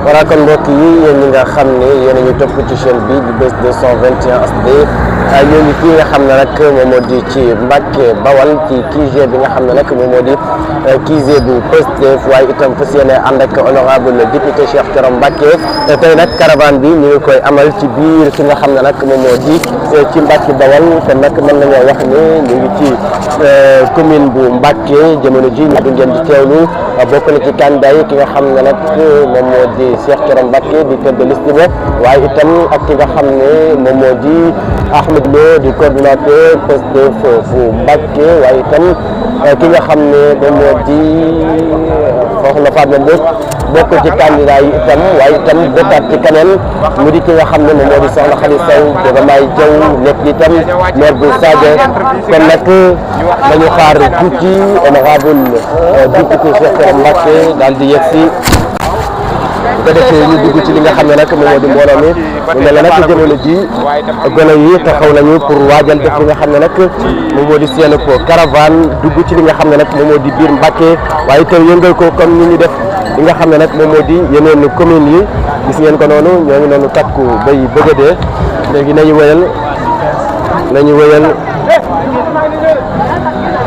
voilà kon mbokk yi yéen ñi nga xam ne yéen a ñu topp ci chaîne bi di Buzz 221 HD ñoo ngi fii nga xam ne nag moom moo di ci Mbacke Bawal ci QG bi nga xam ne nag moom moo di QG bu Pastef waaye itam fas yéene ànd ak honorable député Cheikh Thioro Mbacke tey nag caravane bi ñu ngi koy amal ci biir fi nga xam ne nag moom moo di ci Mbacke Bawal kon nag mën nañoo wax ne ñu ngi ci commune bu Mbacke jamono ji ñu ngeen di teewlu bokk na ci candidat yi ki nga xam ne nag moom moo di Cheikh Thioro Mbacke di tête de liste ba waaye itam ak ki nga xam ne moom moo di Ahmed Lo di coordinateur Pastef fu Mbacke waaye itam ki nga xam ne moom moo di Soxna Fatma Mbodj bokk ci candidat yi itam waaye itam bokkaat ci keneen mu di ki nga xam ne moom moo di Soxna Khady Sow Diomaye Diaw nekk itam maire bu Sadio kon nag dañu xaar tuuti honorable député Cheikh Thioro Mbacke daal di yegg si bu ko defee ñu dugg ci li nga xam ne nag moom moo di mbooloo mi mu mel ne nag jamono ji gone yi taxaw nañu pour waajal def li nga xam ne nag moom moo di seen caravane dugg ci li nga xam ne nag moom moo di biir Mbacke waaye itam yëngal ko comme ni ñu def li nga xam ne nag moom moo di yeneen communes yi gis ngeen ko noonu ñoo ngi noonu takku bay bëgg a dee léegi nañu wëyal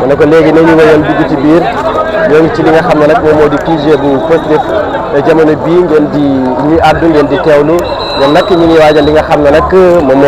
ma ne ko léegi nañu wëyal dugg ci biir ñoo ngi ci li nga xam ne nag moom moo di QG bu Pastef jamono bii ngeen di ñuy àddu ngeen di teewlu ñoom nag ñu ngi waajal li nga xam ne nag moom moo